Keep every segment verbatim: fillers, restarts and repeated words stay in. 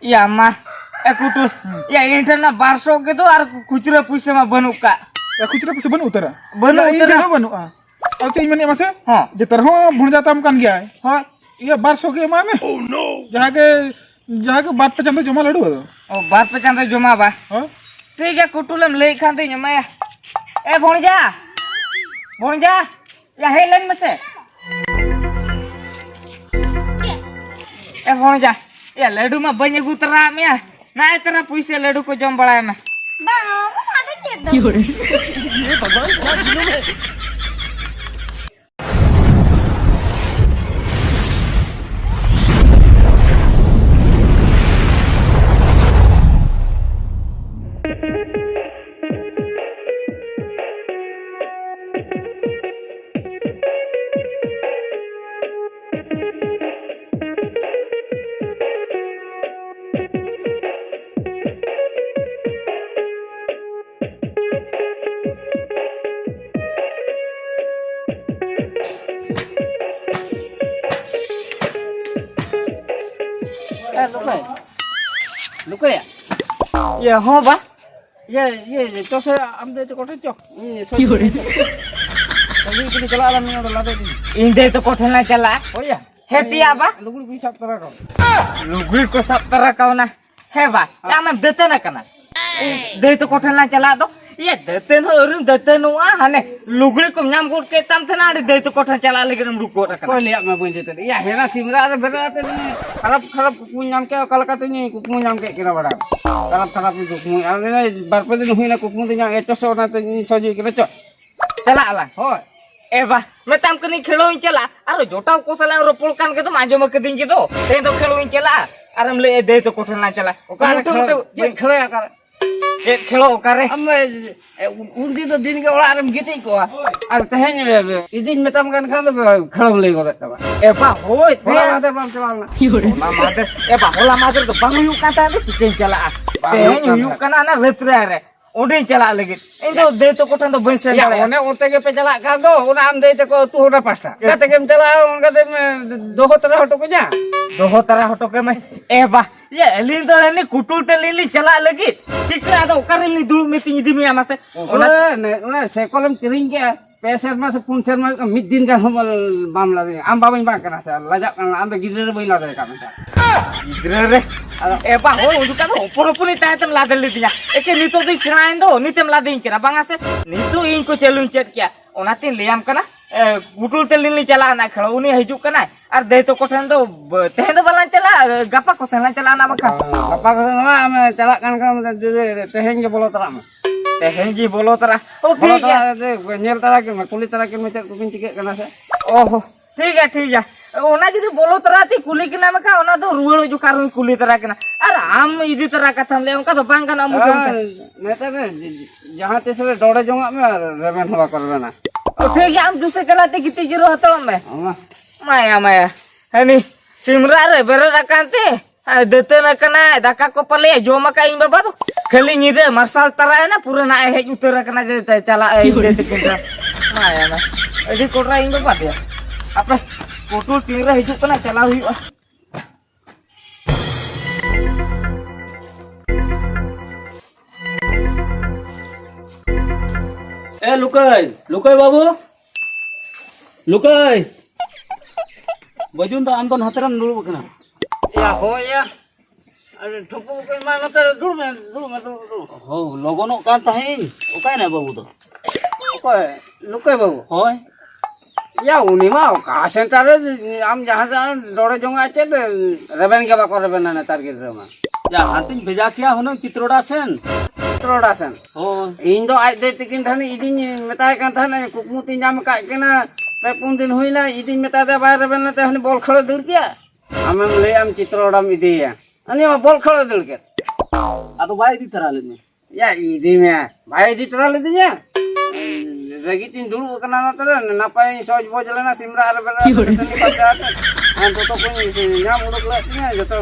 ᱤᱭᱟ ᱢᱟ, ᱮ ᱠᱩᱴᱩ, ᱤᱭᱟ ᱤᱧ ᱴᱷᱮᱱ ᱢᱟ ᱵᱟᱨ ᱥᱚ ᱜᱮ ᱫᱚ ᱟᱨ ᱠᱷᱩᱪᱨᱟᱹ ᱯᱩᱭᱥᱟᱹ ᱢᱟ ᱵᱟᱹᱱᱩᱜ ᱠᱟᱜ᱾ ᱮ, ᱠᱷᱩᱪᱨᱟᱹ ᱯᱩᱭᱥᱟᱹ ᱵᱟᱹᱱᱩᱜ ᱩᱛᱟᱹᱨᱟ? ᱵᱟᱹᱱᱩᱜ ᱤᱧ ᱴᱷᱮᱱ ᱩᱛᱟᱹᱨᱟ᱾ ᱦᱚᱸ ᱵᱟᱹᱱᱩᱜᱼᱟ᱾ ᱟᱨ ᱪᱮᱫ ᱤᱧ ᱢᱮᱱᱮᱫ ᱢᱟᱥᱮ? ᱦᱚᱸ᱾ ᱡᱮᱛᱟᱨ ᱦᱚᱸ ᱵᱷᱚᱸᱡᱟ ᱛᱟᱢ ᱠᱟᱱ ᱜᱮᱭᱟᱭ᱾ ᱦᱳᱭ᱾ ᱤᱭᱟᱹ ᱵᱟᱨ ᱥᱚ ᱜᱮ ᱮᱢᱟᱭ ᱢᱮ᱾ ᱡᱟᱦᱟᱸ ᱜᱮ, ᱡᱟᱦᱟᱸ ᱜᱮ ᱵᱟᱨ ᱯᱮ ᱪᱟᱸᱫᱚ ᱡᱚᱢᱟ ᱞᱟᱹᱰᱩ ᱟᱫᱚ᱾ ᱚ, ᱵᱟᱨ ᱯᱮ ᱪᱟᱸᱫᱚ ᱡᱚᱢᱟ ᱵᱟ? ᱦᱳᱭ᱾ ᱴᱷᱤᱠ ᱜᱮᱭᱟ, ᱠᱩᱴᱩᱞᱮᱢ ᱞᱟᱹᱭᱮᱫ ᱠᱷᱟᱱ ᱫᱚᱧ ᱮᱢᱟᱭᱟ᱾ ᱮ ᱵᱷᱚᱸᱡᱟ, ᱵᱷᱚᱸᱡᱟ, ᱭᱟ ᱦᱮᱡ ᱞᱮᱱ ᱢᱮᱥᱮ᱾ ᱮ ᱵᱷᱚᱸᱡᱟ, ᱭᱟ ᱞᱟᱹᱰᱩ ᱢᱟ ᱵᱟᱹᱧ ᱟᱹᱜᱩ ᱛᱚᱨᱟ ᱟᱫ ᱢᱮᱭᱟ᱾ ᱱᱟᱭ ᱛᱚᱨᱟ ᱯᱩᱭᱥᱟᱹ ᱞᱟᱹᱰᱩ ᱠᱚ ᱡᱚᱢ ᱵᱟᱲᱟᱭ ᱢᱮ᱾ ᱵᱟᱝ, ᱚᱱᱟ ᱫᱚ ᱪᱮᱫ ᱫᱚ? ᱮ, ᱞᱩᱠᱟᱹᱭ᱾ ᱞᱩᱠᱟᱹᱭᱟ᱾ ᱤᱭᱟᱹ, ᱦᱚᱸ ᱵᱟ᱾ ᱤᱭᱟᱹ, ᱤᱭᱟᱹ, ᱪᱚ ᱥᱮ, ᱟᱢ ᱫᱚ ᱪᱚ ᱠᱚᱴᱷᱮᱱ ᱪᱚ᱾ ᱤᱧ ᱥᱚᱡᱷᱮ ᱠᱤᱱ ᱪᱟᱞᱟᱜ ᱟᱞᱟᱝ ᱱᱤᱭᱟᱹ ᱫᱚ ᱞᱟᱫᱮ ᱫᱤᱱ᱾ ᱤᱧ ᱫᱟᱹᱭ ᱛᱟᱠᱚ ᱴᱷᱮᱱ ᱞᱟᱝ ᱪᱟᱞᱟᱜᱼᱟ᱾ ᱦᱳᱭ ᱭᱟ᱾ ᱦᱮᱸ, ᱛᱮᱭᱟ ᱵᱟ᱾ ᱞᱩᱜᱽᱲᱤ ᱠᱚᱧ ᱥᱟᱵ ᱛᱚᱨᱟ ᱠᱟᱜᱼᱟ᱾ ᱞᱩᱜᱽᱲᱤ ᱠᱚ ᱥᱟᱵ ᱛᱚᱨᱟ ᱠᱟᱣᱱᱟ᱾ ᱦᱮᱸ ᱵᱟ, ᱟᱢᱮᱢ ᱫᱟᱹᱛᱟᱹᱱ ᱟᱠᱟᱱᱟ᱾ ᱤᱧ ᱫᱟᱹᱭ ᱛᱟᱠᱚ ᱴᱷᱮᱱ ᱞᱟᱝ ᱪᱟᱞᱟᱜ ᱫᱚ᱾ ᱤᱭᱟᱹ, ᱫᱟᱹᱛᱟᱹᱱ ᱦᱚᱸ ᱟᱹᱣᱨᱤᱢ ᱫᱟᱹᱛᱟᱹᱱᱚᱜᱼᱟ, ᱦᱟᱱᱮ ᱞᱩᱜᱽᱲᱤ ᱠᱚᱢ ᱧᱟᱢ ᱜᱚᱫ ᱠᱮᱫ ᱛᱟᱢ ᱛᱟᱦᱮᱱᱟ, ᱟᱹᱰᱤ ᱫᱟᱹᱭ ᱛᱟᱠᱚ ᱴᱷᱮᱱ ᱪᱟᱞᱟᱜ ᱞᱟᱹᱜᱤᱫ ᱮᱢ ᱩᱰᱩᱠ ᱜᱚᱫ ᱟᱠᱟᱱᱟ᱾ ᱚᱠᱚᱭ ᱞᱟᱹᱭᱟᱫ ᱢᱮ ᱵᱟᱹᱧ ᱫᱟᱹᱛᱟᱹᱱ? ᱤᱭᱟᱹ, ᱦᱮᱱᱟ ᱥᱤᱢᱨᱟᱜ ᱨᱮ ᱵᱮᱨᱮᱫ ᱟᱛᱮ ᱠᱷᱟᱨᱟᱯ ᱠᱷᱟᱨᱟᱯ ᱠᱩᱠᱢᱩᱧ ᱧᱟᱢ ᱠᱮᱫ, ᱚᱠᱟ ᱞᱮᱠᱟᱛᱮ ᱤᱧ ᱠᱩᱠᱢᱩ ᱧᱟᱢ ᱠᱮᱫ ᱠᱤᱱᱟ ᱵᱟᱲᱟᱭ᱾ ᱠᱷᱟᱨᱟᱯ ᱠᱷᱟᱨᱟᱯ ᱠᱩᱠᱢᱩ᱾ ᱟᱨ ᱵᱟᱨ ᱯᱮ ᱫᱤᱱ ᱦᱩᱭᱱᱟ ᱠᱩᱠᱢᱩ ᱫᱚ ᱤᱧᱟᱹᱜ ᱮᱴᱚᱥ ᱚᱱᱟᱛᱮ ᱤᱧ ᱥᱚᱡᱷᱮ ᱠᱟᱱᱟ, ᱪᱚ᱾ ᱪᱟᱞᱟᱜ ᱟᱞᱟᱝ᱾ ᱦᱳᱭ᱾ ᱮ ᱵᱟ, ᱢᱮᱛᱟᱢ ᱠᱟᱹᱱᱟᱹᱧ ᱠᱷᱮᱞᱳ ᱤᱧ ᱪᱟᱞᱟᱜᱼᱟ᱾ ᱟᱨᱚ ᱡᱚᱴᱟᱣ ᱠᱚ ᱥᱟᱞᱟᱜ ᱮᱢ ᱨᱚᱯᱚᱲ ᱠᱟᱱ ᱜᱮᱫᱚᱢ, ᱟᱸᱡᱚᱢ ᱟᱠᱟᱫᱤᱧ ᱜᱮᱫᱚ᱾ ᱛᱮᱦᱮᱧ ᱫᱚ ᱠᱷᱮᱞᱳ ᱤᱧ ᱪᱟᱞᱟᱜᱼᱟ᱾ ᱟᱨᱮᱢ ᱞᱟᱹᱭᱮᱫ ᱫᱟᱹᱭ ᱛᱟᱠᱚ ᱴᱷᱮᱱ ᱞᱟᱝ ᱪᱟᱞᱟᱜᱼᱟ᱾ ᱚᱠᱟ ᱨᱮ ᱢᱚᱴᱟᱢᱩᱴᱤ ᱠᱷᱮᱞᱳ? ᱪᱮᱫ ᱠᱷᱮᱞᱳᱭᱟ ᱚᱠᱟ ᱨᱮ? ᱟᱢ ᱫᱚ, ᱮ, ᱩᱱ ᱫᱤᱱ ᱫᱚ ᱫᱤᱱ ᱜᱮ ᱚᱲᱟᱜ ᱨᱮᱢ ᱜᱤᱛᱤᱡ ᱠᱚᱜᱼᱟ᱾ ᱟᱨ ᱛᱮᱦᱮᱧ, ᱮ, ᱤᱫᱤᱧ ᱢᱮᱛᱟᱢ ᱠᱟᱱ ᱠᱷᱟᱱ ᱫᱚ ᱠᱷᱮᱞᱳᱢ ᱞᱟᱹᱭ ᱜᱚᱫᱮᱫ ᱛᱟᱢᱟ᱾ ᱮ ᱵᱟ, ᱦᱳᱭ, ᱦᱚᱞᱟ ᱛᱮ ᱢᱟᱦᱫᱮᱨ ᱵᱟᱢ ᱪᱟᱞᱟᱣ ᱞᱮᱱᱟ? ᱦᱚᱞᱟ ᱢᱟᱦᱫᱮᱨ, ᱮ ᱵᱟ, ᱦᱚᱞᱟ ᱢᱟᱦᱫᱮᱨ ᱫᱚ ᱵᱟᱝ ᱦᱩᱭᱩᱜ ᱠᱟᱱ ᱛᱟᱦᱮᱸᱫ ᱫᱚ, ᱪᱤᱠᱟᱹᱧ ᱪᱟᱞᱟᱜᱼᱟ? ᱵᱟᱝ ᱛᱮᱦᱮᱧ ᱦᱩᱭᱩᱜ ᱠᱟᱱ ᱦᱩᱭᱩᱜ ᱛᱟᱦᱮᱸᱫ᱾ ᱠᱟᱱᱟ ᱚᱱᱟ ᱨᱟᱹᱛ ᱨᱮ᱾ ᱚᱸᱰᱮᱧ ᱪᱟᱞᱟᱜ ᱞᱟᱹᱜᱤᱫ᱾ ᱤᱧ ᱫᱚ ᱫᱟᱹᱭ ᱛᱟᱠᱚ ᱴᱷᱮᱱ ᱫᱚ ᱵᱟᱹᱧ ᱥᱮᱱ ᱭᱟ, ᱫᱟᱲᱮᱭᱟᱜᱼᱟ᱾ ᱚᱱᱮ ᱚᱱᱛᱮ ᱜᱮᱯᱮ ᱪᱟᱞᱟᱜ ᱠᱟᱱ ᱫᱚ, ᱚᱱᱟ ᱟᱢ ᱫᱟᱹᱭ ᱛᱟᱠᱚ ᱟᱹᱛᱩ ᱚᱱᱟ ᱯᱟᱥᱴᱟ᱾ ᱪᱤᱠᱟᱹ ᱛᱮᱜᱮᱢ ᱪᱟᱞᱟᱜᱼᱟ? ᱚᱱᱠᱟ ᱛᱮᱢ, ᱮ, ᱫᱚᱦᱚ ᱛᱟᱨᱟ ᱦᱚᱴᱚ ᱠᱟᱹᱧᱟ᱾ ᱫᱚᱦᱚ ᱛᱟᱨᱟ ᱦᱚᱴᱚ ᱠᱟᱹᱢᱟᱹᱧ᱾ ᱮ ᱵᱟ, ᱤᱭᱟᱹ, ᱟᱹᱞᱤᱧ ᱫᱚ ᱦᱟᱹᱱᱤ ᱠᱩᱴᱩᱞ ᱛᱮ ᱞᱤᱧ ᱪᱟᱞᱟᱜ ᱞᱟᱹᱜᱤᱫ᱾ ᱪᱤᱠᱟᱹ ᱟᱫᱚ ᱚᱠᱟ ᱨᱮᱞᱤᱧ ᱫᱩᱲᱩᱵ ᱢᱮᱛᱤᱧ ᱤᱫᱤ ᱢᱮᱭᱟ ᱢᱟᱥᱮ? ᱚᱱᱟ ᱚᱱᱟ, ᱚᱱᱟ ᱥᱟᱭᱠᱮᱞᱮᱢ ᱠᱤᱨᱤᱧ ᱠᱮᱜᱼᱟ, ᱯᱮ ᱥᱮᱨᱢᱟ ᱥᱮ ᱯᱩᱱ ᱥᱮᱨᱢᱟ ᱢᱤᱫ ᱫᱤᱱ ᱜᱟᱱ ᱦᱚᱸ ᱵᱟᱢ ᱞᱟᱫᱮᱭᱟ᱾ ᱟᱢ ᱵᱟᱵᱟᱧ ᱵᱟᱝ ᱠᱟᱱᱟ ᱥᱮ, ᱞᱟᱡᱟᱜ ᱠᱟᱱᱟ᱾ ᱟᱢ ᱫᱚ ᱜᱤᱫᱽᱨᱟᱹ ᱨᱮ ᱵᱟᱹᱧ ᱞᱟᱫᱮ ᱠᱟᱜ ᱢᱮ᱾ ᱜᱤᱫᱽᱨᱟᱹ ᱨᱮ? ᱟᱫᱚ ᱮ ᱵᱟ, ᱦᱳᱭ, ᱩᱱ ᱡᱚᱠᱷᱟ ᱫᱚ ᱦᱚᱯᱚᱱ ᱦᱚᱯᱚᱱᱤᱧ ᱛᱟᱦᱮᱸ ᱛᱮᱢ ᱞᱟᱫᱮ ᱞᱤᱫᱤᱧᱟ᱾ ᱮᱠᱮ ᱱᱤᱛᱚᱜ ᱫᱚᱧ ᱥᱮᱬᱟᱭᱮᱱ ᱫᱚ, ᱱᱤᱛᱮᱢ ᱞᱟᱫᱮᱧ ᱠᱟᱱᱟ, ᱵᱟᱝᱟ ᱥᱮ? ᱱᱤᱛᱚᱜ ᱤᱧ ᱠᱚ ᱪᱟᱹᱞᱩᱧ ᱪᱮᱫ ᱠᱮᱜᱼᱟ, ᱚᱱᱟᱛᱤᱧ ᱞᱟᱹᱭᱟᱢ ᱠᱟᱱᱟ᱾ ᱮ, ᱜᱩᱴᱩᱞ ᱛᱮᱞᱤᱧ ᱞᱤᱧ ᱪᱟᱞᱟᱜᱼᱟ ᱱᱟᱜ ᱠᱷᱮᱲᱚ, ᱩᱱᱤ ᱦᱤᱡᱩᱜ ᱠᱟᱱᱟᱭ᱾ ᱟᱨ ᱫᱟᱹᱭ ᱛᱟᱠᱚ ᱴᱷᱮᱱ ᱫᱚ ᱵ-, ᱛᱮᱦᱮᱧ ᱫᱚ ᱵᱟᱞᱟᱝ ᱪᱟᱞᱟᱜᱼᱟ, ᱜᱟᱯᱟ ᱠᱚ ᱥᱮᱱ ᱞᱟᱝ ᱪᱟᱞᱟᱜᱼᱟ ᱱᱟᱜ ᱵᱟᱠᱷᱟᱱ᱾ ᱜᱟᱯᱟ ᱠᱚ ᱥᱮᱱ ᱱᱚᱣᱟ ᱟᱢ ᱪᱟᱞᱟᱜ ᱠᱟᱱ ᱠᱷᱟᱱ ᱡᱩᱫᱤ ᱛᱮᱦᱮᱧ ᱜᱮ ᱵᱚᱞᱚ ᱛᱚᱨᱟᱜ ᱢᱮ᱾ ᱛᱮᱦᱮᱧ ᱜᱮ ᱵᱚᱞᱚ ᱛᱚᱨᱟ᱾ ᱚ, ᱵᱚᱞᱚ ᱴᱷᱤᱠ ᱜᱮᱭᱟ᱾ ᱛᱚᱨᱟ ᱠᱟᱛᱮ ᱧᱮᱞ ᱛᱟᱨᱟ ᱠᱮᱫ ᱢᱮ, ᱠᱩᱞᱤ ᱛᱟᱨᱟ ᱠᱮᱫ ᱢᱮ ᱪᱮᱫ ᱠᱚᱵᱤᱱ ᱪᱤᱠᱟᱹᱜ ᱠᱟᱱᱟ ᱥᱮ? ᱚ ᱦᱚ, ᱴᱷᱤᱠ ᱜᱮᱭᱟ, ᱴᱷᱤᱠ ᱜᱮᱭᱟ᱾ ᱚᱱᱟ ᱡᱩᱫᱤ ᱵᱚᱞᱚ ᱛᱚᱨᱟ ᱛᱮ ᱠᱩᱞᱤ ᱠᱟᱱᱟ ᱢᱮᱱᱠᱷᱟᱱ, ᱚᱱᱟ ᱫᱚ ᱨᱩᱣᱟᱹᱲ ᱦᱤᱡᱩᱜ ᱠᱟᱨᱚᱱ ᱠᱩᱞᱤ ᱛᱚᱨᱟ ᱠᱟᱱᱟ᱾ ᱟᱨ ᱟᱢ ᱤᱫᱤ ᱛᱚᱨᱟ ᱠᱟᱛᱷᱟᱢ ᱞᱟᱹᱭᱟ, ᱚᱱᱠᱟ ᱫᱚ ᱵᱟᱝ ᱜᱟᱱᱚᱜᱼᱟ, ᱢᱩᱪᱟᱹᱫ ᱨᱮ᱾ ᱦᱮᱸ, ᱱᱮᱛᱟᱨ ᱨᱮ ᱡᱟᱦᱟᱸ ᱛᱤᱥ ᱨᱮ ᱰᱚᱲᱮ ᱡᱚᱝᱟᱜ ᱢᱮ ᱟᱨ ᱨᱮᱵᱮᱱ ᱦᱚᱸ ᱵᱟᱠᱚ ᱨᱮᱵᱮᱱᱟ᱾ ᱚ, ᱴᱷᱤᱠ ᱜᱮᱭᱟ, ᱟᱢ ᱫᱩᱥᱮ ᱠᱟᱞᱟᱛᱮ ᱜᱤᱛᱤᱡ ᱡᱤᱨᱟᱹᱣ ᱦᱟᱛᱟᱲᱚᱜ ᱢᱮ᱾ ᱚᱱᱟ ᱢᱟᱭᱟ, ᱢᱟᱭᱟ᱾ ᱦᱟᱹᱱᱤ ᱥᱤᱢᱨᱟᱜ ᱨᱮ ᱵᱮᱨᱮᱫ ᱟᱠᱟᱱ ᱛᱮ, ᱟᱨ ᱫᱟᱹᱛᱟᱹᱱ ᱟᱠᱟᱱᱟᱭ, ᱫᱟᱠᱟ ᱠᱚ ᱯᱟᱞᱮ ᱡᱚᱢ ᱟᱠᱟᱫ ᱤᱧ ᱵᱟᱵᱟ ᱫᱚ᱾ ᱠᱷᱟᱹᱞᱤ ᱧᱤᱫᱟᱹ ᱢᱟᱨᱥᱟᱞ ᱛᱟᱨᱟᱭᱮᱱᱟ, ᱯᱩᱨᱟᱹ ᱱᱟᱜ ᱮ ᱦᱮᱡ ᱩᱛᱟᱹᱨ ᱟᱠᱟᱱᱟ ᱡᱮ ᱪᱟ-, ᱪᱟᱞᱟᱜ ᱟᱭ ᱤᱧ ᱫᱟᱹᱭ ᱛᱟᱹᱠᱤᱱ ᱴᱷᱮᱱ᱾ ᱢᱟᱭᱟ, ᱢᱟᱭᱟ᱾ ᱟᱹᱰᱤ ᱠᱚᱰᱨᱟ ᱤᱧ ᱵᱟᱵᱟ ᱫᱮᱭᱟ᱾ ᱟᱯᱮ ᱯᱩᱴᱩᱞ ᱛᱤᱱᱨᱮ ᱦᱤᱡᱩᱜ ᱠᱟᱱᱟ, ᱪᱟᱞᱟᱣ ᱦᱩᱭᱩᱜᱼᱟ᱾ ᱮ ᱞᱩᱠᱟᱹᱭ, ᱞᱩᱠᱟᱹᱭ ᱵᱟᱹᱵᱩ, ᱞᱩᱠᱟᱹᱭ᱾ ᱵᱟᱹᱡᱩᱱ ᱫᱚ ᱟᱢ ᱫᱚ ᱱᱟᱛᱮ ᱨᱮᱢ ᱫᱩᱲᱩᱵ ᱟᱠᱟᱱᱟ᱾ ᱭᱟ, ᱦᱳᱭ ᱭᱟ᱾ ᱟᱨ ᱴᱷᱩᱯᱩ ᱠᱚ ᱮᱢᱟ ᱱᱚᱛᱮ ᱨᱮ ᱫᱩᱲᱩᱵ ᱢᱮ, ᱫᱩᱲᱩᱵ ᱢᱮ, ᱫᱩᱲᱩᱵ, ᱫᱩᱲᱩᱵ᱾ ᱦᱳ, ᱞᱚᱜᱚᱱᱚᱜ ᱠᱟᱱ ᱛᱟᱦᱮᱸᱧ᱾ ᱚᱠᱟᱭᱮᱱᱟᱭ ᱵᱟᱹᱵᱩ ᱫᱚ? ᱚᱠᱚᱭ? ᱞᱩᱠᱟᱹᱭ ᱵᱟᱹᱵᱩ? ᱦᱳᱭ᱾ ᱭᱟ, ᱩᱱᱤ ᱢᱟ ᱚᱠᱟ ᱥᱮᱱᱴᱟᱨ ᱨᱮ ᱟᱢ ᱡᱟᱦᱟᱸ ᱥᱮᱫ ᱰᱚᱲᱮ ᱡᱚᱝᱟ ᱪᱮᱫ, ᱨᱮᱵᱮᱱ ᱜᱮ ᱵᱟᱠᱚ ᱨᱮᱵᱮᱱᱟ ᱱᱮᱛᱟᱨ ᱜᱤᱫᱽᱨᱟᱹ ᱢᱟ᱾ ᱭᱟ, ᱦᱟᱱᱛᱮᱧ ᱵᱷᱮᱡᱟ ᱠᱮᱭᱟ ᱦᱩᱱᱟᱹᱝ ᱪᱤᱛᱨᱚᱰᱟ ᱥᱮᱱ᱾ ᱪᱤᱛᱨᱚᱰᱟ ᱥᱮᱱ? ᱦᱳᱭ᱾ ᱤᱧ ᱫᱚ ᱟᱡ ᱫᱟᱹᱭ ᱛᱤᱠᱤᱱ ᱴᱷᱮᱱ ᱤᱫᱤᱧ ᱢᱮᱛᱟᱭ ᱠᱟᱱ ᱛᱟᱦᱮᱱᱟ, ᱠᱩᱠᱢᱩ ᱛᱤᱧ ᱧᱟᱢ ᱟᱠᱟᱫ ᱠᱤᱱᱟ, ᱯᱮ ᱯᱩᱱ ᱫᱤᱱ ᱦᱩᱭᱱᱟ, ᱤᱫᱤᱧ ᱢᱮᱛᱟ ᱫᱮᱭᱟ ᱵᱟᱭ ᱨᱮᱵᱮᱱ ᱞᱮᱱ ᱛᱮ ᱦᱟᱹᱱᱤ ᱵᱚᱞ ᱠᱷᱮᱞ ᱮ ᱫᱟᱹᱲ ᱠᱮᱜᱼᱟ᱾ ᱟᱢᱮᱢ ᱞᱟᱹᱭᱮᱫᱼᱟᱢ ᱪᱤᱛᱨᱚᱰᱟᱢ ᱤᱫᱤᱭᱮᱭᱟ, ᱩᱱᱤ ᱢᱟ ᱵᱚᱞ ᱠᱷᱮᱞ ᱮ ᱫᱟᱹᱲ ᱠᱮᱫ᱾ ᱟᱫᱚ ᱵᱟᱭ ᱤᱫᱤ ᱛᱟᱨᱟ ᱞᱮᱫ ᱢᱮ? ᱭᱟ, ᱤᱫᱤ ᱢᱮ᱾ ᱵᱟᱭ ᱤᱫᱤ ᱛᱚᱨᱟ ᱞᱤᱫᱤᱧᱟ᱾ ᱨᱟᱹᱜᱤ ᱛᱤᱧ ᱫᱩᱲᱩᱵ ᱟᱠᱟᱱᱟ ᱱᱚᱛᱮ ᱨᱮ, ᱱᱟᱯᱟᱭ ᱤᱧ ᱥᱚᱡᱽ ᱵᱚᱡᱽ ᱞᱮᱱᱟ, ᱥᱤᱢᱨᱟᱜ ᱨᱮ ᱵᱮᱨᱮᱫ ᱠᱟᱛᱮ ᱫᱟᱹᱛᱟᱹᱱᱤ ᱯᱷᱟᱨᱪᱟ ᱠᱟᱛᱮ᱾ ᱟᱨ ᱡᱚᱛᱚ ᱠᱚᱧ ᱧᱟᱢ ᱩᱰᱩᱠ ᱞᱮᱫ ᱛᱤᱧᱟᱹ, ᱡᱚᱛᱚ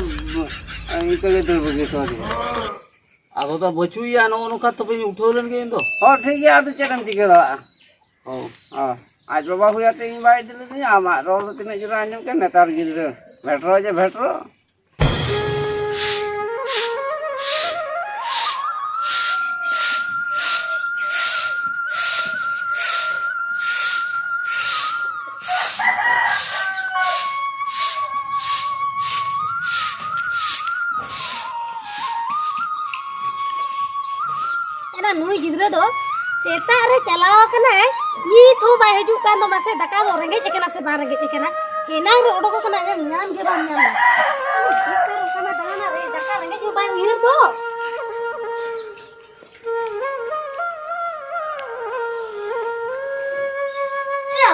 ᱤᱱᱠᱟᱹ ᱜᱮ ᱫᱟᱹᱲ ᱵᱟᱹᱜᱤ ᱦᱚᱴᱚ ᱟᱹᱫᱤᱧᱟ᱾ ᱟᱫᱚ ᱫᱟ ᱵᱟᱹᱪᱩᱜ ᱭᱟ, ᱱᱚᱜᱼᱚ ᱱᱚᱝᱠᱟ ᱛᱚᱵᱮᱧ ᱩᱴᱷᱟᱹᱣ ᱞᱮᱱ ᱜᱮ ᱤᱧ ᱫᱚ᱾ ᱦᱚᱸ, ᱴᱷᱤᱠ ᱜᱮᱭᱟ, ᱟᱫᱚ ᱪᱮᱫ ᱮᱢ ᱪᱤᱠᱟᱹ ᱫᱟᱲᱮᱭᱟᱜᱼᱟ? ᱚ᱾ ᱚ, ᱟᱡ ᱵᱟᱵᱟ ᱦᱩᱭ ᱟᱛᱮ ᱤᱧ ᱵᱟᱭ ᱤᱫᱤ ᱞᱤᱫᱤᱧᱟ, ᱟᱢᱟᱜ ᱨᱚᱲ ᱫᱚ ᱛᱤᱱᱟᱹᱜ ᱡᱳᱨᱮ ᱟᱸᱡᱚᱢ ᱠᱮᱫ ᱱᱮᱛᱟᱨ ᱜᱤᱫᱽᱨᱟᱹ᱾ ᱵᱷᱮᱴᱨᱚ ᱡᱮ ᱵᱷᱮᱴᱨᱚ᱾ ᱮᱱᱟ ᱱᱩᱭ ᱜᱤᱫᱽᱨᱟᱹ ᱫᱚ ᱥᱮᱛᱟᱜ ᱨᱮ ᱪᱟᱞᱟᱣ ᱟᱠᱟᱱᱟᱭ, ᱱᱤᱛ ᱦᱚᱸ ᱵᱟᱭ ᱦᱤᱡᱩᱜ ᱠᱟᱱ ᱫᱚ᱾ ᱢᱟᱥᱮ ᱫᱟᱠᱟ ᱫᱚ ᱨᱮᱸᱜᱮᱡ ᱟᱠᱟᱱᱟ ᱥᱮ ᱵᱟᱝ ᱨᱮᱸᱜᱮᱡ ᱟᱠᱟᱱᱟ? ᱮᱱᱟᱝ ᱨᱮ ᱚᱰᱚᱠ ᱟᱠᱟᱱᱟ, ᱧᱟᱢ ᱜᱮ ᱵᱟᱢ ᱧᱟᱢᱟ᱾ ᱪᱮᱫ ᱠᱟᱱ ᱠᱟᱱᱟ ᱫᱟᱬᱟᱱᱟ ᱨᱮ, ᱫᱟᱠᱟ ᱨᱮᱸᱜᱮᱡ ᱦᱚᱸ ᱵᱟᱭ ᱩᱭᱦᱟᱹᱨ ᱫᱚ᱾ ᱮᱭᱟ,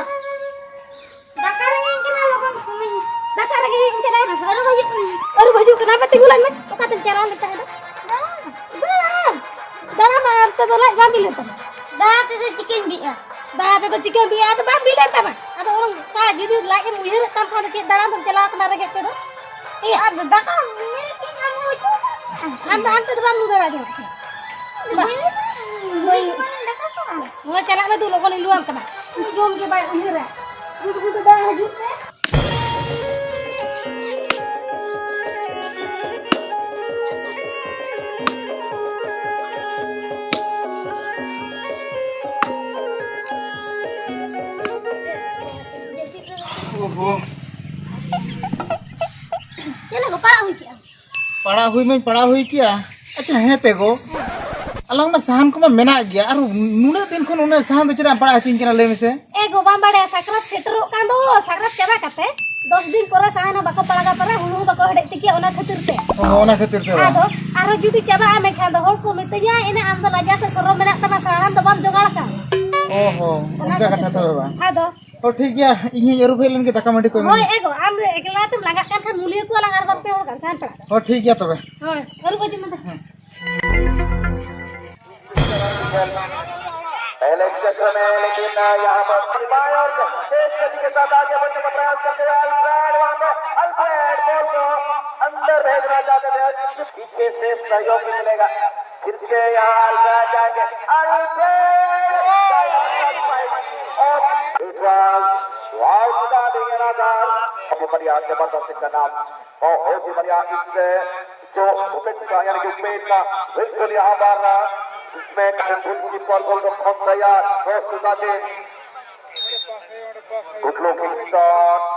ᱫᱟᱠᱟ ᱨᱮᱸᱜᱮᱡ ᱠᱟᱱᱟ, ᱞᱚᱜᱚᱱ ᱠᱟᱹᱢᱤ᱾ ᱫᱟᱠᱟ ᱨᱮᱸᱜᱮᱡ ᱠᱟᱱᱟ, ᱟᱹᱨᱩᱵ ᱦᱤᱡᱩᱜ ᱠᱟᱱᱟ᱾ ᱟᱹᱨᱩᱵ ᱦᱤᱡᱩᱜ ᱠᱟᱱᱟ, ᱟᱯᱮ ᱛᱤᱸᱜᱩ ᱞᱮᱱ ᱢᱮ᱾ ᱚᱠᱟᱛᱮᱢ ᱪᱟᱞᱟᱣ ᱞᱮᱱ ᱛᱟᱦᱮᱸ ᱫᱚ? ᱫᱟᱬᱟᱱ᱾ ᱫᱟᱬᱟᱱ ᱢᱟ ᱚᱱᱛᱮ ᱫᱚ ᱞᱟᱡ ᱵᱟᱝ ᱵᱤ ᱞᱮᱱ ᱛᱟᱢᱟ᱾ ᱫᱟᱬᱟ ᱛᱮᱫᱚ ᱪᱤᱠᱟᱹᱧ ᱵᱤᱜᱼᱟ? ᱫᱟᱬᱟ ᱛᱮᱫᱚ ᱪᱤᱠᱟᱹᱢ ᱵᱤᱜᱼᱟ? ᱟᱫᱚ ᱵᱟᱝ ᱵᱤ ᱞᱮᱱ ᱛᱟᱢᱟ᱾ ᱟᱫᱚ ᱚᱱᱠᱟ ᱡᱩᱫᱤ ᱞᱟᱡ ᱮᱢ ᱩᱭᱦᱟᱹᱨᱮᱫ ᱠᱟᱱ ᱠᱷᱟᱱ ᱫᱚ ᱪᱮᱫ ᱫᱟᱬᱟᱱ ᱫᱚᱢ ᱪᱟᱞᱟᱣ ᱠᱟᱱᱟ ᱨᱮᱸᱜᱮᱡ ᱛᱮᱫᱚ? ᱮᱭᱟ᱾ ᱟᱫᱚ ᱫᱟᱠᱟ ᱢᱮᱱᱮᱫ ᱜᱤᱭᱟᱹᱧ ᱟᱢ ᱦᱚᱸ ᱦᱤᱡᱩᱜ ᱢᱮ᱾ ᱟᱢ ᱫᱚ ᱟᱱᱛᱮ ᱫᱚ ᱵᱟᱢ ᱞᱩ ᱫᱟᱲᱮᱭᱟᱜᱼᱟ᱾ ᱵᱟ᱾ ᱵᱟᱹᱧ ᱞᱩ ᱫᱟᱲᱮᱭᱟᱜᱼᱟ᱾ ᱦᱳᱭ᱾ ᱢᱟᱱᱮ ᱫᱟᱠᱟ ᱠᱚ᱾ ᱦᱳᱭ, ᱪᱟᱞᱟᱜ ᱢᱮ, ᱫᱩ ᱞᱚᱜᱚᱱᱤᱧ ᱞᱩᱣᱟᱢ ᱠᱟᱱᱟ᱾ ᱡᱚᱢ ᱜᱮ ᱵᱟᱭ ᱩᱭᱦᱟᱹᱨᱟ᱾ ᱜᱩᱰ ᱜᱩᱰ ᱵᱟᱝ ᱦᱤᱡᱩᱜ ᱛᱮ᱾ ᱳᱦᱳ᱾ ᱪᱮᱫ ᱞᱮᱠᱟ ᱯᱟᱲᱟᱜ ᱦᱩᱭ ᱠᱮᱜᱼᱟ? ᱯᱟᱲᱟᱜ ᱦᱩᱭ ᱢᱟᱧ ᱯᱟᱲᱟᱜ ᱦᱩᱭ ᱠᱮᱜᱼᱟ᱾ ᱟᱪᱪᱷᱟ, ᱦᱮᱸ ᱛᱮ ᱜᱚ, ᱟᱞᱟᱝ ᱢᱟ ᱥᱟᱦᱟᱱ ᱠᱚᱢᱟ ᱢᱮᱱᱟᱜ ᱜᱮᱭᱟ, ᱟᱨ ᱱᱩᱱᱟᱹᱜ ᱫᱤᱱ ᱠᱷᱚᱱ ᱩᱱᱟᱹᱜ ᱥᱟᱦᱟᱱ ᱫᱚ ᱪᱮᱫᱟᱜ ᱮᱢ ᱯᱟᱲᱟᱜ ᱦᱚᱪᱚᱧ ᱠᱟᱱᱟ, ᱞᱟᱹᱭ ᱢᱮᱥᱮ? ᱮ ᱜᱚ, ᱵᱟᱢ ᱵᱟᱲᱟᱭᱟ, ᱥᱟᱠᱨᱟᱛ ᱥᱮᱴᱮᱨᱚᱜ ᱠᱟᱱ ᱫᱚ, ᱥᱟᱠᱨᱟᱛ ᱪᱟᱵᱟ ᱠᱟᱛᱮ ᱫᱚᱥ ᱫᱤᱱ ᱯᱚᱨᱮ ᱥᱟᱦᱟᱱ ᱦᱚᱸ ᱵᱟᱠᱚ ᱯᱟᱲᱟᱜᱟ ᱯᱟᱨᱟ, ᱦᱩᱲᱩ ᱦᱚᱸ ᱵᱟᱠᱚ ᱦᱮᱰᱮᱡ ᱛᱤᱠᱤᱭᱟ, ᱚᱱᱟ ᱠᱷᱟᱹᱛᱤᱨ ᱛᱮ᱾ ᱚ, ᱚᱱᱟ ᱠᱷᱟᱹᱛᱤᱨ ᱛᱮ ᱵᱟᱝ? ᱟᱫᱚ ᱟᱨᱦᱚᱸ ᱡᱩᱫᱤ ᱪᱟᱵᱟᱜᱼᱟ ᱢᱮᱱᱠᱷᱟᱱ ᱫᱚ ᱦᱚᱲ ᱠᱚ ᱢᱤᱛᱟᱹᱧᱟ, ᱮᱱᱟ ᱟᱢ ᱫᱚ ᱞᱟᱡᱟ ᱥᱮ ᱥᱚᱨᱚᱢ ᱢᱮᱱᱟᱜ ᱛᱟᱢᱟ, ᱥᱟᱦᱟᱱ ᱫᱚ ᱵᱟᱢ ᱡᱚᱜᱟᱲ ᱠᱟᱜ᱾ ᱚ ᱦᱚ, ᱚᱱᱟ ᱚᱱᱠᱟ ᱠᱷᱟᱹᱛᱤᱨ ᱠᱟᱛᱷᱟ ᱛᱮ᱾ ᱛᱚᱵᱮ ᱵᱟᱝ? ᱟᱫᱚ ᱚ, ᱴᱷᱤᱠ ᱜᱮᱭᱟ, ᱤᱧ ᱦᱚᱸᱧ ᱟᱹᱨᱩ ᱯᱷᱮᱨ ᱞᱮᱱ ᱜᱮ, ᱫᱟᱠᱟ ᱢᱟᱹᱰᱤ ᱠᱚ ᱮᱢᱟᱹᱧ ᱦᱳᱭ, ᱢᱮ᱾ ᱮ ᱜᱚ, ᱟᱢ ᱫᱚ ᱮᱠᱞᱟ ᱛᱮᱢ ᱞᱟᱸᱜᱟᱜ ᱠᱟᱱ ᱠᱷᱟᱱ ᱢᱩᱞᱤᱭᱟᱹ ᱠᱚᱣᱟ ᱞᱟᱝ ᱟᱨ ᱵᱟᱨ ᱯᱮ ᱦᱚᱲ ᱜᱟᱱ, ᱥᱟᱦᱟᱱ ᱯᱟᱲᱟᱜ᱾ ᱚ, ᱴᱷᱤᱠ ᱜᱮᱭᱟ ᱛᱚᱵᱮ᱾ ᱦᱳᱭ, ᱟᱹᱨᱩᱵ ᱦᱤᱡᱩᱜ ᱢᱮ ᱛᱟᱦᱞᱮ᱾ ᱦᱮᱸ᱾ पहले क्षेत्र में, लेकिन यहाँ पर बाएं ओर से तेज गति के साथ आगे बढ़ने का प्रयास करते हुए अल्फ्रेड, वहां पे अल्फ्रेड बॉल को अंदर भेजना चाहते थे, पीछे से सहयोग भी मिलेगा। फिर से यहाँ अल्फा जाएंगे, अल्फा! और विश्वास वाउंडा देंगे ना, बहुत बढ़िया, जबरदस्त इनका नाम, बहुत ही बढ़िया। इससे जो उपेक्षा, यानी कि उपेक्षा, बिल्कुल यहाँ पर इसमें गोलकीपर गोल रखम तैयार, बहुत सुंदर। Good looking start.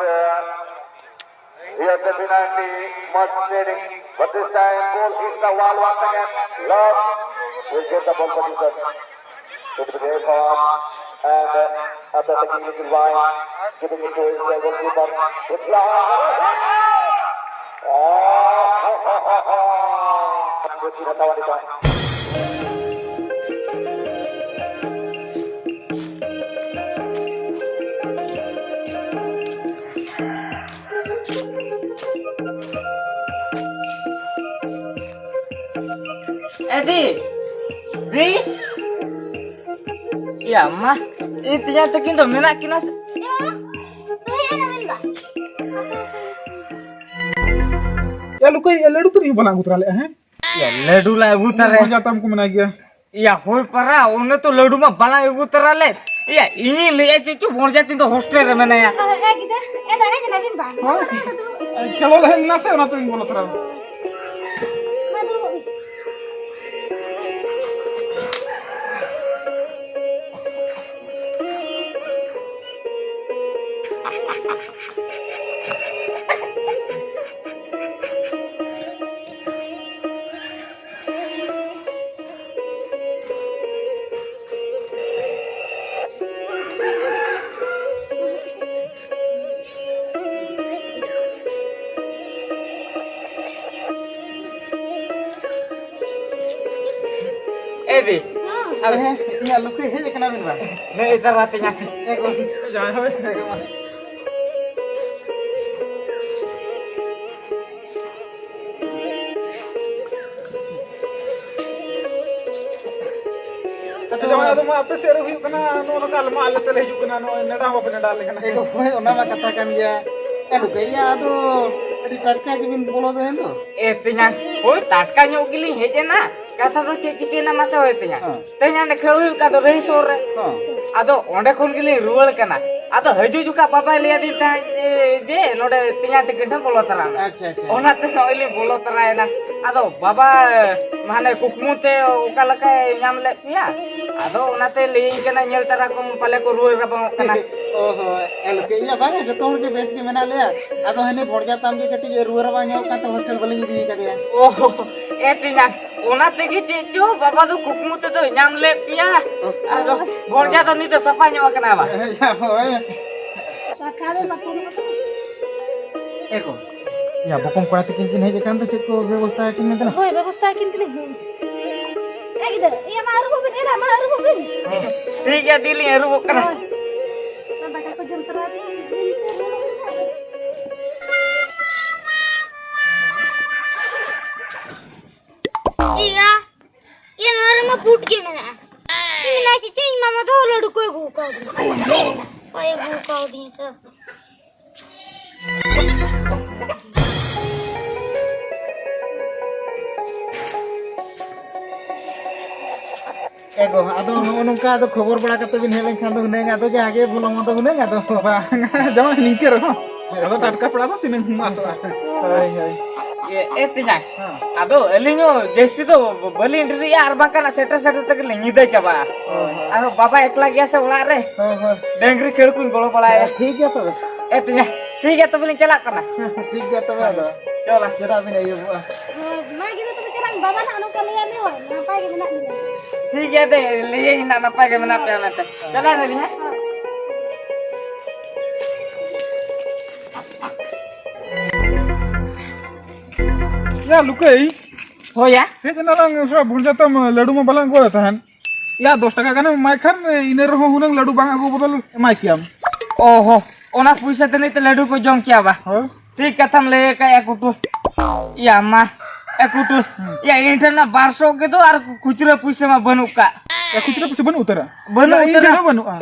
Here the penalty much needing, but this time ball hits the wall once again. Love will get the ball position. It will get on and uh, attacking little wide, giving it to his uh, goalkeeper. Reply. Oh, ha, ha, ha, ha. Good hit, Tawani. ᱮᱫᱤ, ᱫᱤ᱾ ᱭᱟ ᱢᱟ, ᱤᱧ ᱛᱮᱭᱟᱝ ᱛᱟᱹᱠᱤᱱ ᱫᱚ ᱢᱮᱱᱟᱜ ᱠᱤᱱᱟ ᱥᱮ? ᱮ, ᱞᱩᱠᱩᱭ, ᱞᱟᱹᱰᱩ ᱛᱩᱨᱤ ᱦᱚᱸ ᱵᱟᱞᱟᱝ ᱟᱹᱜᱩ ᱛᱚᱨᱟ ᱞᱮᱜᱼᱟ, ᱦᱮᱸ? ᱭᱟ, ᱞᱟᱹᱰᱩ ᱞᱟᱝ ᱟᱹᱜᱩ ᱛᱚᱨᱟ᱾ ᱵᱷᱚᱡᱟ ᱛᱟᱢ ᱠᱚ ᱢᱮᱱᱟᱭ ᱜᱮᱭᱟ᱾ ᱭᱟ, ᱦᱳᱭ ᱯᱟᱨᱟ, ᱚᱱᱮ ᱛᱚ ᱞᱟᱹᱰᱩ ᱢᱟ ᱵᱟᱞᱟᱝ ᱟᱹᱜᱩ ᱛᱚᱨᱟ ᱞᱮᱫ᱾ ᱭᱟ, ᱤᱧᱤᱧ ᱞᱟᱹᱭᱮᱫᱼᱟ ᱪᱮᱫ ᱪᱚ, ᱵᱚᱲᱡᱟ ᱛᱤᱧ ᱫᱚ ᱦᱳᱥᱴᱮᱞ ᱨᱮ ᱢᱮᱱᱟᱭᱟ᱾ ᱦᱳᱭ, ᱮ ᱜᱤᱫᱟᱹᱨ, ᱮ ᱫᱟᱲᱮ ᱠᱟᱱᱟ ᱵᱤᱱ ᱵᱟᱝ? ᱦᱳᱭ᱾ ᱠᱷᱮᱞᱳ ᱞᱮ ᱦᱮᱡ ᱞᱮᱱᱟ ᱥᱮ, ᱚᱱᱟᱛᱮᱧ ᱵᱚᱞᱚ ᱛᱚᱨᱟ ᱞᱮᱱᱟ᱾ ᱢᱟ ᱫᱩᱲᱩᱵ ᱢᱮ᱾ ᱮ ᱫᱤ᱾ ᱦᱮᱸ, ᱤᱧᱟᱹᱜ ᱞᱩᱠᱩᱭ ᱦᱮᱡ ᱟᱠᱟᱱᱟ ᱵᱤᱱ ᱵᱟᱝ? ᱦᱮᱸ, ᱮ ᱫᱟᱨᱟ ᱛᱤᱧᱟ᱾ ᱮ ᱜᱚ-, ᱡᱟᱦᱟᱸᱭ ᱦᱳᱭ᱾ ᱮ ᱜᱚ-, ᱟᱫᱚ ᱡᱟᱶᱟᱭ, ᱟᱫᱚ ᱢᱟ ᱟᱯᱮ ᱥᱮᱫ ᱨᱮ ᱦᱩᱭᱩᱜ ᱠᱟᱱᱟ, ᱱᱚᱜᱼᱚ ᱱᱚᱝᱠᱟ ᱟᱞᱮ ᱢᱟ ᱟᱞᱮ ᱛᱮᱞᱮ ᱦᱤᱡᱩᱜ ᱠᱟᱱᱟ, ᱱᱚᱜᱼᱚᱭ ᱱᱮᱰᱟ ᱦᱚᱸ ᱵᱟᱯᱮ ᱱᱮᱰᱟ ᱟᱞᱮ ᱠᱟᱱᱟ᱾ ᱮ ᱜᱚ-, ᱦᱳᱭ, ᱚᱱᱟ ᱢᱟ ᱠᱟᱛᱷᱟ ᱠᱟᱱ ᱜᱮᱭᱟ᱾ ᱮ ᱞᱩᱠᱩᱭ, ᱤᱭᱟᱹ, ᱟᱫᱚ ᱟᱹᱰᱤ ᱴᱟᱴᱠᱟ ᱜᱮᱵᱤᱱ ᱵᱚᱞᱚ ᱫᱚ ᱮᱱ ᱫᱚ᱾ ᱮ ᱛᱮᱧᱟᱝ, ᱦᱳᱭ, ᱴᱟᱴᱠᱟ ᱧᱚᱜ ᱜᱮᱞᱤᱧ ᱦᱮᱡ ᱮᱱᱟ᱾ ᱠᱟᱛᱷᱟ ᱫᱚ ᱪᱮᱫ ᱪᱤᱠᱟᱹᱭᱮᱱᱟ ᱢᱟᱥᱮ, ᱦᱳᱭ ᱛᱮᱧᱟᱝ? ᱦᱮᱸ᱾ ᱛᱮᱦᱮᱧ ᱦᱟᱸᱰᱮ ᱠᱷᱮᱞ ᱦᱩᱭᱩᱜ ᱠᱟᱱ ᱫᱚ ᱨᱟᱹᱦᱤ ᱥᱩᱨ ᱨᱮ᱾ ᱦᱮᱸ᱾ ᱟᱫᱚ ᱚᱸᱰᱮ ᱠᱷᱚᱱ ᱜᱮᱞᱤᱧ ᱨᱩᱣᱟᱹᱲ ᱠᱟᱱᱟ᱾ ᱟᱫᱚ ᱦᱤᱡᱩᱜ ᱡᱚᱠᱷᱟ ᱵᱟᱵᱟᱭ ᱞᱟᱹᱭ ᱟᱹᱫᱤᱧ ᱛᱟᱦᱮᱸᱫ ᱡᱮ, ᱡᱮ ᱱᱚᱰᱮ ᱛᱮᱧᱟᱝ ᱛᱟᱹᱠᱤᱱ ᱴᱷᱮᱱ ᱵᱚᱞᱚ ᱛᱟᱨᱟᱜ ᱢᱮ᱾ ᱟᱪᱪᱷᱟ, ᱟᱪᱪᱷᱟ᱾ ᱚᱱᱟᱛᱮ ᱱᱚᱜᱼᱚᱭ ᱞᱤᱧ ᱵᱚᱞᱚ ᱛᱚᱨᱟᱭᱮᱱᱟ᱾ ᱟᱫᱚ ᱵᱟᱵᱟ, ᱢᱟᱱᱮ, ᱠᱩᱠᱢᱩ ᱛᱮ ᱚᱠᱟ ᱞᱮᱠᱟᱭ ᱧᱟᱢ ᱞᱮᱫ ᱯᱮᱭᱟ, ᱟᱫᱚ ᱚᱱᱟᱛᱮ ᱞᱟᱹᱭᱟᱹᱧ ᱠᱟᱱᱟ, ᱧᱮᱞ ᱛᱟᱨᱟ ᱠᱚᱢ, ᱯᱟᱞᱮ ᱠᱚ ᱨᱩᱣᱟᱹᱲ ᱨᱟᱵᱟᱝᱚᱜ ᱠᱟᱱᱟ᱾ ᱚ ᱦᱚᱸ, ᱟᱞᱚᱯᱮ ᱤᱭᱟᱹ, ᱵᱟᱝᱟ, ᱡᱚᱛᱚ ᱦᱚᱲ ᱜᱮ ᱵᱮᱥ ᱜᱮ ᱢᱮᱱᱟᱜ ᱞᱮᱭᱟ᱾ ᱟᱫᱚ ᱦᱟᱹᱱᱤ ᱵᱷᱚᱲᱡᱟ ᱛᱟᱢ ᱜᱮ ᱠᱟᱹᱴᱤᱡ ᱮ ᱨᱩᱣᱟᱹ ᱨᱟᱵᱟᱝ ᱧᱚᱜ ᱠᱟᱱᱛᱮ ᱦᱳᱥᱴᱮᱞ ᱵᱟᱹᱞᱤᱧ ᱤᱫᱤ ᱠᱟᱫᱮᱭᱟ᱾ ᱚ, ᱮ ᱛᱮᱧᱟᱝ, ᱚᱱᱟ ᱛᱮᱜᱮ ᱪᱮᱫ ᱪᱚ ᱵᱟᱵᱟ ᱫᱚ ᱠᱩᱠᱢᱩ ᱛᱮᱫᱚ ᱧᱟᱢ ᱞᱮᱫ ᱯᱮᱭᱟ᱾ ᱟᱫᱚ ᱵᱷᱚᱲᱡᱟ ᱫᱚ ᱱᱤᱛ ᱫᱚ ᱥᱟᱯᱷᱟ ᱧᱚᱜ ᱟᱠᱟᱱᱟ ᱵᱟ? ᱦᱳᱭ᱾ ᱠᱟᱛᱷᱟ ᱫᱚ ᱵᱟᱠᱚ ᱮ ᱜᱚ, ᱭᱟ, ᱵᱚᱠᱚᱢ ᱠᱚᱲᱟ ᱛᱟᱹᱠᱤᱱ ᱠᱤᱱ ᱦᱮᱡ ᱟᱠᱟᱱ ᱫᱚ, ᱪᱮᱫ ᱠᱚ ᱵᱮᱵᱚᱥᱛᱷᱟ ᱟᱹᱠᱤᱱ ᱢᱮᱱ ᱛᱟᱞᱟᱝ? ᱦᱳᱭ, ᱵᱮᱵᱚᱥᱛᱷᱟ ᱟᱹᱠᱤᱱ ᱠᱟᱹᱱᱟᱹᱧ᱾ ᱮ ᱜᱤᱫᱟᱹᱨ, ᱤᱭᱟᱹ ᱢᱟ ᱟᱹᱨᱩᱵᱚᱜ ᱵᱤᱱ, ᱮᱨᱟ ᱢᱟ ᱟᱹᱨᱩᱵᱚᱜ ᱵᱤᱱ᱾ ᱴᱷᱤᱠ ᱜᱮᱭᱟ, ᱫᱤ ᱞᱤᱧ ᱟᱹᱨᱩᱵᱚᱜ ᱠᱟᱱᱟ᱾ ᱦᱳᱭ᱾ ᱚᱱᱟ ᱫᱟᱠᱟ ᱠᱚ ᱡᱚᱢ ᱛᱚᱨᱟ ᱵᱤᱱ᱾ ᱤᱭᱟ, ᱤᱭᱟ, ᱱᱚᱣᱟ ᱨᱮᱢᱟ ᱵᱩᱴ ᱜᱮ ᱢᱮᱱᱟᱜᱼᱟ᱾ ᱤᱧ ᱢᱮᱱᱟ ᱪᱮᱫ ᱪᱚ, ᱤᱧ ᱢᱟᱢᱟ ᱫᱚ ᱞᱟᱹᱰᱩ ᱠᱚ ᱟᱹᱜᱩ ᱠᱟᱣᱫᱤᱧᱟ᱾ ᱚᱠᱚᱭ ᱟᱹᱜᱩ ᱠᱟᱣᱫᱤᱧᱟ ᱥᱮ? ᱮ ᱜᱚ, ᱟᱫᱚ ᱱᱚᱜᱼᱚ ᱱᱚᱝᱠᱟ ᱟᱫᱚ ᱠᱷᱚᱵᱚᱨ ᱵᱟᱲᱟ ᱠᱟᱛᱮ ᱵᱤᱱ ᱦᱮᱡ ᱞᱮᱱᱠᱷᱟᱱ ᱫᱚ ᱦᱩᱱᱟᱹᱝ ᱟᱫᱚ ᱡᱟᱦᱟᱸ ᱜᱮ ᱵᱷᱟᱞᱚ ᱢᱚᱱᱫᱚ ᱦᱩᱱᱟᱹᱝ ᱟᱫᱚ ᱵᱟᱝ, ᱡᱟᱶᱟᱭ ᱱᱤᱝᱠᱟᱹ ᱨᱮᱦᱚᱸ᱾ ᱟᱫᱚ ᱴᱟᱴᱠᱟ ᱯᱮᱲᱟ ᱫᱚ ᱛᱤᱱᱟᱹᱝ ᱦᱚᱸ ᱟᱥᱚᱜᱼᱟ᱾ ᱦᱳᱭ, ᱦᱳᱭ᱾ ᱮ, ᱮ ᱛᱮᱧᱟᱝ, ᱦᱮᱸ᱾ ᱟᱫᱚ ᱟᱹᱞᱤᱧ ᱦᱚᱸ ᱡᱟᱹᱥᱛᱤ ᱫᱚ ᱵᱟᱹᱞᱤᱧ ᱰᱮᱨᱤᱜᱼᱟ, ᱟᱨ ᱵᱟᱝᱠᱷᱟᱱ ᱥᱮᱴᱮᱨ ᱥᱮᱴᱮᱨ ᱛᱮᱜᱮ ᱞᱤᱧ ᱧᱤᱫᱟᱹ ᱪᱟᱵᱟᱜᱼᱟ᱾ ᱦᱳᱭ, ᱦᱳᱭ᱾ ᱟᱨᱦᱚᱸ ᱵᱟᱵᱟ ᱮᱠᱞᱟ ᱜᱮᱭᱟ ᱥᱮ ᱚᱲᱟᱜ ᱨᱮ᱾ ᱦᱳᱭ, ᱦᱳᱭ᱾ ᱰᱟᱹᱝᱨᱤ ᱠᱷᱟᱹᱲ ᱠᱚᱧ ᱜᱚᱲᱚ ᱵᱟᱲᱟᱭᱟ᱾ ᱦᱮᱸ, ᱴᱷᱤᱠ ᱜᱮᱭᱟ ᱛᱚᱵᱮ᱾ ᱮ ᱛᱮᱧᱟᱝ, ᱴᱷᱤᱠ ᱜᱮᱭᱟ, ᱛᱚᱵᱮ ᱞᱤᱧ ᱪᱟᱞᱟᱜ ᱠᱟᱱᱟ᱾ ᱦᱮᱸ, ᱴᱷᱤᱠ ᱜᱮᱭᱟ ᱛᱚᱵᱮ, ᱟᱫᱚ ᱪᱚᱞᱟ᱾ ᱪᱮᱫᱟᱜ ᱵᱤᱱ ᱟᱹᱭᱩᱵᱚᱜᱼᱟ? ᱦᱳᱭ, ᱢᱟ ᱜᱤᱫᱽᱨᱟᱹ ᱛᱚᱵᱮ ᱪᱟᱞᱟᱜ ᱢᱮ, ᱵᱟᱵᱟ ᱱᱟᱜ ᱱᱚᱝᱠᱟ ᱞᱟᱹᱭᱟᱭ ᱢᱮ, ᱦᱳᱭ, ᱱᱟᱯᱟᱭ ᱜᱮ ᱢᱮᱱᱟᱜ ᱞᱤᱧᱟ᱾ ᱴᱷᱤᱠ ᱜᱮᱭᱟ ᱫᱮ, ᱞᱟᱹᱭᱟᱹᱧ ᱱᱟᱜ ᱱᱟᱯᱟᱭ ᱜᱮ ᱢᱮᱱᱟᱜ ᱯᱮᱭᱟ ᱢᱮᱱᱛᱮ᱾ ᱪᱟᱞᱟᱜ ᱱᱟᱞᱤᱧ, ᱦᱮᱸ? ᱦᱳᱭ᱾ ᱭᱟ ᱞᱩᱠᱟᱹᱭ᱾ ᱦᱳᱭ ᱭᱟ᱾ ᱦᱮᱡ ᱮᱱᱟᱞᱟᱝ ᱥᱮ ᱵᱷᱩᱸᱡᱟ ᱛᱟᱢ ᱞᱟᱹᱰᱩ ᱢᱟ ᱵᱟᱞᱟᱝ ᱟᱹᱜᱩᱣᱟᱫᱟ ᱛᱟᱦᱮᱸᱱ᱾ ᱭᱟ ᱫᱚᱥ ᱴᱟᱠᱟ ᱜᱟᱱᱮᱢ ᱮᱢᱟᱭ ᱠᱷᱟᱱ ᱤᱱᱟᱹ ᱨᱮᱦᱚᱸ ᱦᱩᱱᱟᱹᱝ ᱞᱟᱹᱰᱩ ᱵᱟᱝ ᱟᱹᱜᱩ ᱵᱚᱫᱚᱞ ᱮᱢᱟᱭ ᱠᱮᱭᱟᱢ᱾ ᱚ ᱦᱚ, ᱚᱱᱟ ᱯᱩᱭᱥᱟᱹ ᱛᱮ ᱱᱤᱛ ᱞᱟᱹᱰᱩ ᱠᱚ ᱡᱚᱢ ᱠᱮᱭᱟ ᱵᱟ? ᱦᱳᱭ᱾ ᱴᱷᱤᱠ ᱠᱟᱛᱷᱟᱢ ᱞᱟᱹᱭ ᱟᱠᱟᱫᱼᱟ ᱠᱩᱴᱩ᱾ ᱭᱟ ᱢᱟ, ᱮ ᱠᱩᱴᱩ᱾ ᱦᱩᱸ᱾ ᱭᱟ ᱤᱧ ᱴᱷᱮᱱ ᱢᱟ ᱵᱟᱨ ᱥᱚ ᱜᱮ ᱫᱚ ᱟᱨ ᱠᱷᱩᱪᱨᱟᱹ ᱯᱩᱭᱥᱟᱹ ᱢᱟ ᱵᱟᱹᱱᱩᱜ ᱠᱟᱜ᱾ ᱭᱟ ᱠᱷᱩᱪᱨᱟᱹ ᱯᱩᱭᱥᱟᱹ ᱵᱟᱹᱱᱩᱜ ᱩᱛᱟᱹᱨᱟ? ᱵᱟᱹᱱᱩᱜ ᱭᱟ ᱤᱧ ᱩᱛᱟᱹᱨᱟ᱾ ᱴᱷᱮᱱ ᱦᱚᱸ ᱵᱟᱹᱱᱩᱜᱼᱟ᱾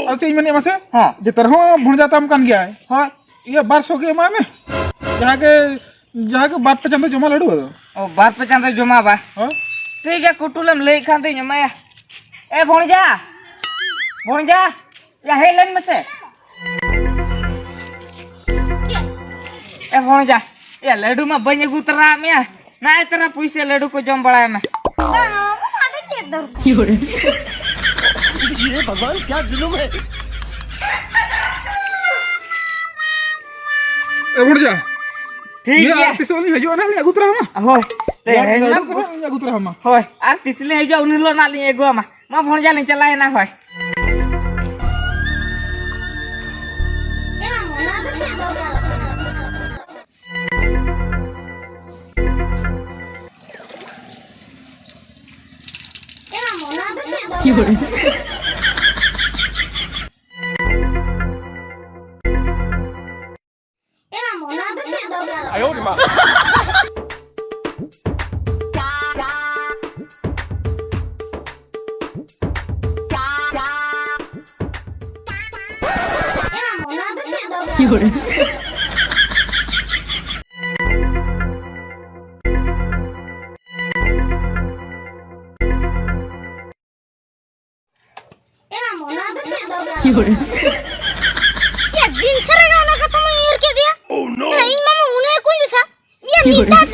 ᱟᱫᱚ ᱪᱮᱫ ᱤᱧ ᱢᱮᱱᱮᱫᱼᱟ ᱢᱟᱥᱮ? ᱦᱚᱸ᱾ ᱡᱮᱛᱮ ᱨᱮᱦᱚᱸ ᱵᱷᱩᱸᱡᱟ ᱛᱟᱢ ᱠᱟᱱ ᱜᱮᱭᱟᱭ᱾ ᱦᱚᱸ᱾ ᱤᱭᱟᱹ ᱵᱟᱨ ᱥᱚ ᱜᱮ ᱮᱢᱟᱭ ᱢᱮ᱾ ᱡᱟᱦᱟᱸ ᱜᱮ, ᱡᱟᱦᱟᱸ ᱜᱮ ᱵᱟᱨ ᱯᱮ ᱪᱟᱸᱫᱚ ᱡᱚᱢᱟ ᱞᱟᱹᱰᱩ ᱫᱚ᱾ ᱚ, ᱵᱟᱨ ᱯᱮ ᱪᱟᱸᱫᱚ ᱡᱚᱢᱟ ᱵᱟ? ᱦᱮᱸ᱾ ᱴᱷᱤᱠ ᱜᱮᱭᱟ, ᱠᱩᱴᱩᱞᱮᱢ ᱞᱟᱹᱭᱮᱫ ᱠᱷᱟᱱ ᱫᱚᱧ ᱮᱢᱟᱭᱟ᱾ ᱮ ᱵᱷᱚᱬᱡᱟ, ᱵᱷᱚᱬᱡᱟ, ᱭᱟ ᱦᱮᱡ ᱞᱮᱱ ᱢᱮᱥᱮ᱾ ᱮ ᱵᱷᱚᱬᱡᱟ, ᱭᱟ ᱞᱟᱹᱰᱩ ᱢᱟ ᱵᱟᱹᱧ ᱟᱹᱜᱩ ᱛᱚᱨᱟ ᱟᱫ ᱢᱮᱭᱟ᱾ ᱱᱟᱭ ᱛᱚᱨᱟ ᱯᱩᱭᱥᱟᱹ ᱞᱟᱹᱰᱩ ᱠᱚ ᱡᱚᱢ ᱵᱟᱲᱟᱭ ᱢᱮ᱾ ᱵᱟᱝ, ᱟᱫᱚ ᱪᱮᱫ ᱫᱚᱨᱠᱟᱨ? ये भगवान, क्या जुल्म है। ᱮ ᱵᱷᱚᱬᱡᱟ, ᱴᱷᱤᱠ ᱤᱭᱟᱹ, ᱜᱮᱭᱟ᱾ ᱟᱨ ᱛᱤᱥᱚᱜ ᱞᱤᱧ ᱦᱤᱡᱩᱜᱼᱟ ᱱᱟᱦᱟᱜ, ᱞᱤᱧ ᱟᱹᱜᱩ ᱛᱚᱨᱟ ᱟᱢᱟ᱾ ᱦᱳᱭ, ᱛᱮᱦᱮᱧ ᱞᱟᱹᱰᱩ ᱱᱟᱜ ᱠᱚᱫᱚ ᱞᱤᱧ ᱟᱹᱜᱩ ᱛᱚᱨᱟ ᱟᱢᱟ᱾ ᱦᱳᱭ, ᱟᱨ ᱛᱤᱥ ᱞᱤᱧ ᱦᱤᱡᱩᱜᱼᱟ, ᱩᱱ ᱦᱤᱞᱳᱜ ᱱᱟᱜ ᱞᱤᱧ ᱟᱹᱜᱩ ᱟᱢᱟ᱾ ᱢᱟ ᱵᱷᱚᱬᱡᱟ, ᱞᱤᱧ ᱪᱟᱞᱟᱣᱮᱱᱟ᱾ ᱦᱳᱭ᱾ ᱮ ᱢᱟᱢᱚ, ᱱᱚᱣᱟ ᱫᱚ ᱪᱮᱫ ᱫᱚᱨᱠᱟᱨ? ᱮ ᱢᱟᱢᱚ, ᱱᱚᱣᱟ ᱫᱚ ᱪᱮᱫ ᱫᱚᱨᱠᱟᱨ? ᱮ ᱢᱟᱢᱚ, ᱱᱚᱣᱟ ᱫᱚ ᱪᱮᱫ ᱫᱚᱨᱠᱟᱨ? ᱮ ᱢᱟᱢᱚ, ᱱᱚᱣᱟ ᱫᱚ ᱪᱮᱫ ᱫᱚᱨᱠᱟᱨ? ᱭᱟ, ᱫᱤᱱ ᱥᱟᱨᱟ ᱜᱮ ᱚᱱᱟ ᱠᱟᱛᱷᱟ ᱢᱟᱧ ᱩᱭᱦᱟᱹᱨ ᱠᱮᱫ ᱜᱮᱭᱟ᱾ ᱥᱟᱞᱟ, ᱤᱧ ᱢᱟᱢᱚ ᱩᱱᱟᱹᱜ ᱮ ᱠᱩᱧᱡᱩᱥᱟ᱾ ᱭᱟ, ᱢᱤᱫ ᱫᱷᱟᱣ